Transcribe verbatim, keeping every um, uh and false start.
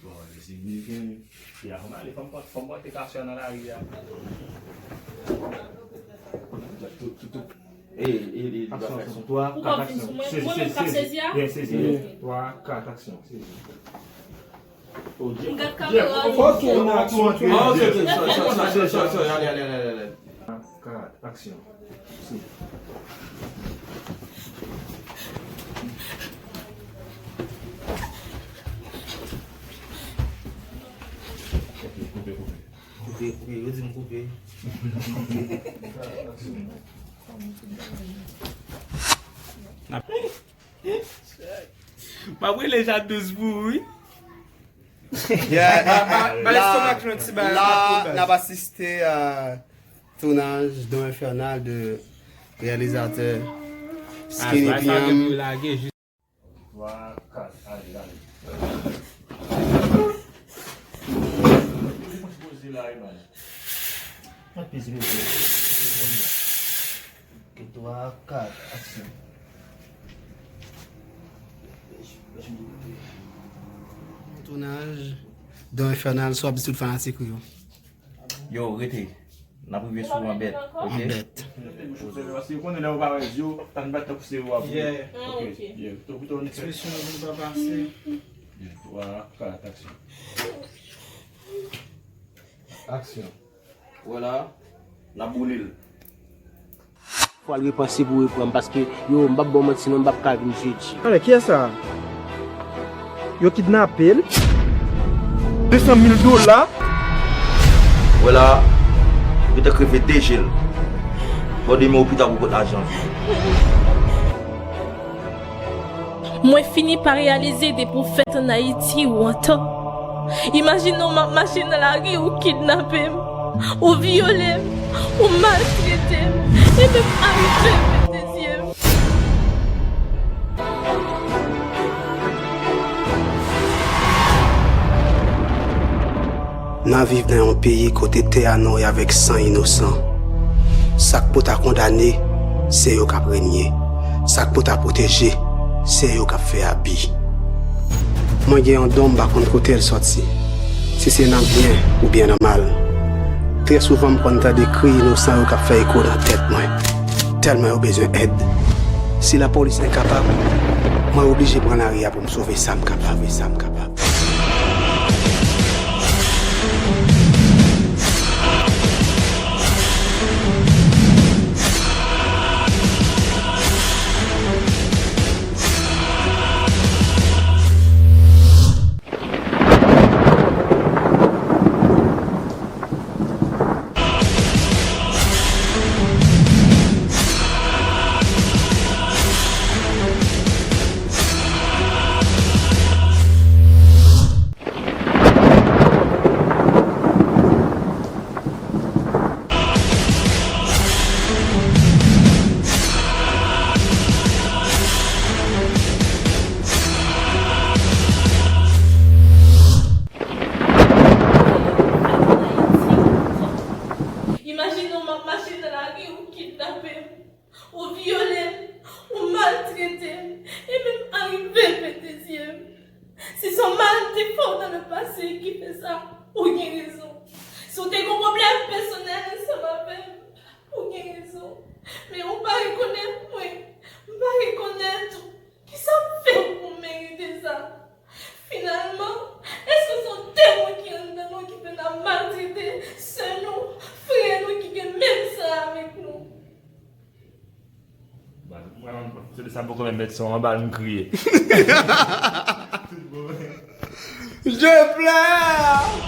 Bon, se vin gen. Ya, fò m ale, fò m pòt-, fò m pote kasyon nan lari a. Tout, tout, tout. E, e, e, li va fè son twa, kat aksyon. Ou konn fin sou mwen, mwen menm k ap sezi a? Byen, sezi. Twa, kat aksyon. Sezi. M gad kamera. Fò tou nan aksyon. Ah, ok, ok, sorry, sorry, sorry, sorry, sorry, sorry, ale, ale, ale, ale. Kat aksyon. Sezi. Ok, koupe, koupe. Koupe, koupe, yo di m koupe. M ap rele Jadouze pou ou, wi. Yeah. Ba, ba, ba estomak nou ti bagay la, la, n ap asiste a tounaj Don Infernal de reyalizatè Skinny P M. Twa, kat, ale, ale. Poze la, Eman. Mwen peze, peze. Twa, kat, aksyon. Tounaj Don Infernal, sa w ap di tout fanatik ou yo? Yo, rete. N ap rive sou w an bèt, ok? An bèt. Paske yo konnen lè yo pa wè zye w, tann bat tankou se yo ap wè. Yeah. Ah, ok. Yeah. Ekspresyon yo vin pa pase. Twa, kat, aksyon. Aksyon. Wè la, n ap boule l. Fò al repanse pou reprann, paske yo, m p ap ba w manti non, m p ap ka vin jedi. Alè, kiyès sa? Yo kidnape l? De san mil dola? Wè la, yo te kreve de je l. Bò demen ou pita pou kot lajan. Mwen fini pa reyalize depi w fèt ann Ayiti ou antan. Imajine w, m ap mache nan lari, ou kidnape m, ou vyole m, ou maltrete m, e menm arive pete zye m. N ap viv nan yon peyi kote tè a nwaye avèk san inosan. Sa k pou ta kondane, se yo k ap renye. Sa k pou ta pwoteje, se yo k ap fè abi. Mwen gen yon don, m pa konn kote l sòti, si se nan byen oubyen nan mal. Trè souvan, m konn tande kri inosan yo k ap fè eko nan tèt mwen, tèlman yo bezwen èd. Si lapolis enkapab, mwen oblije pran lari a pou m sove sa m kapab, sa m kapab. Imajine w, m ap mache nan lari, ou kidnape m, ou vyole m, ou maltrete m, e menm arive pete zye m. Si se yon mal m te fè w nan le pase ki fè sa, ou gen rezon. Si w te gen yon pwoblèm pèsonèl ansanm avè m, ou gen rezon. Men ou pa rekonèt mwen, m pa rekonèt ou. Kisa m fè w pou m merite sa? Finalman, èske se yon demon ki anndan nou ki fè n ap maltrete sè nou, frè nou ki gen menm san avèk nou? Mwen, mwen, se de sa m poko menm mèt son anba l, m kriye. Je pleure!